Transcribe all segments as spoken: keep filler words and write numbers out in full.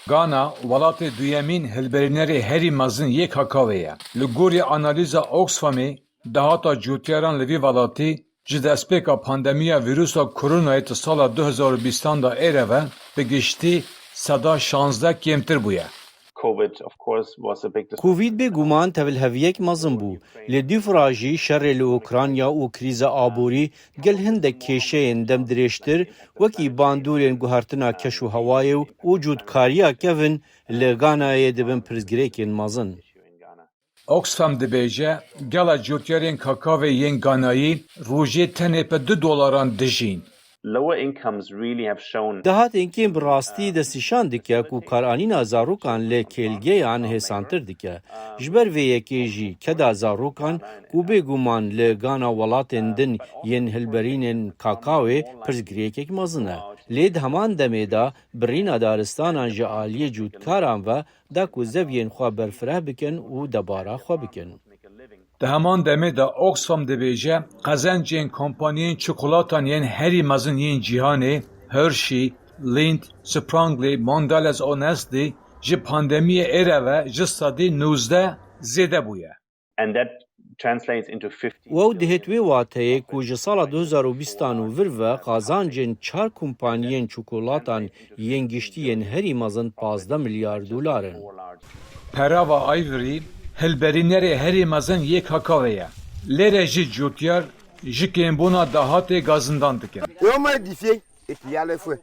Ghana welatê duyemîn hilberînerê herî mezin yê kakawê ye. Li gorî analîza Oxfamê, dahata cotiyaran li vî welatî ji destpêka pandemiya vîrusa koronayê di sala du hezar û bîstan de êre ve bi giştî seda şazdeh kêmtir bûye. COVID, of course, was a big dis- Covid bêguman tevilheviyek mezin bû. Li dîf re jî şerê li Ukrayna û krîza aborî gel hindek kêşeyên demdirêjtir, wekî bandorên guhertina keş û hewayê û, û cutkariya kevin li Ganayê dibin pirsgirêkên mezin. Oxfam dibêje, gela cotyarên kakavê yên Ganayî rojê tenê bi du dolaran dijîn. Lower incomes really have shown Dahatên kêm bi rastî destnîşan dike ku karanîna zarokan li kêlgeyan hêsantir dike. Ji ber vê yekê jî keda zarokan ku bêguman li Gana welatên din yên hilberînên kakawê pirsgirêkek mezin e. Lê di heman demê de birîna daristanan ji aliyê cotkaran ve da ku zeviyên xwe berfireh bikin û debara xwe bikin. Di heman demê de Oxfam dibêje, qezencên kompaniyên çikolatan yên herî mezin yên cîhanê, Hershey, Lindt, Sprangli, Mondelez û Nestle, ji pandemiyê êre ve ji sedî nozdeh zêde bûye. And that translates into fifty Wew dihêt wê wateyê ku ji sala du hezar û bîstan û vir ve qazancên çar kompaniyên çikolatan yên giştî yên herî mezin pazdeh milyar dolar in. Perava Ivory, hilberînerê herî mezin yê kakawê ye. Lêre jî cotyar ji kêmbûna dahatê gazindan dikin. Eu modifiei e criar foi.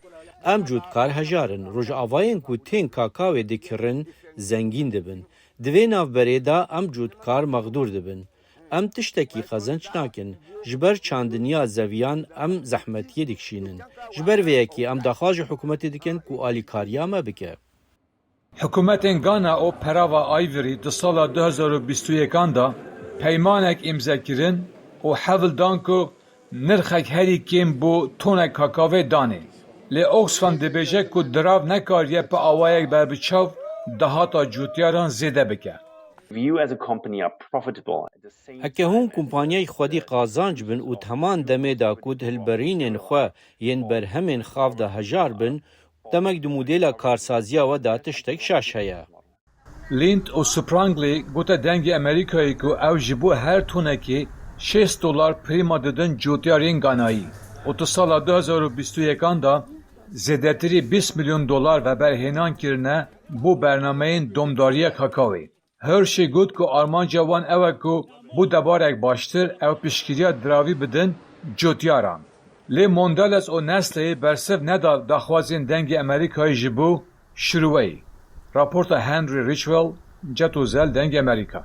Em cotkar hejar in. Rojavayên ku tên kakawê dikirin, zengîn dibin. Di vê navberê de em cotkar mexdûr dibin. Em tiştekî qezenc nakin. Ji ber çandiniya zeviyan em zehmetiyê dikişînin. Ji ber vê yekê em daxwaz ji hikûmetê dikin ku alîkariya me bike. Hikûmetên Gana û Perava Ivory di sala du hezar û bîst û yekan de peymanek îmze kirin û hewl dan ku nirxek herî kêm bo tonek kakavê danê. Lê Oxfam dibêje ku dirav nekariye bi awayek berbiçav dahata cotyaran zêde bike. If you as a company are profitable at the same Heke hûn kompanyayek xwedî qazanc bin û di heman demê de ku di hilberînên xwe yên berhemên xav de hejar bin, demek di modela karsaziya we de tiştek şaş heye. Lindt û Sprangli gote Dengê Amerîkayê ku ew ji bo her tonekê şêst dolar prîma didin cotyarên Ganayî û di sala du hezar û bîst û yekan de zêdetirî bîst milyon dolar veberhênan kirine bo bernameyên domdariya kakawê. Hershey got ku armanca wan ew e ku bo debarek baştir ew piştgiriya diravî bidin cotyaran. Lê Mondelez û Nestleyê bersiv neda daxwazên Dengê Amerîkayê ji bo şirweyê. Raporta Henry Ridgwell, Ceto Zel, Dengê Amerîka.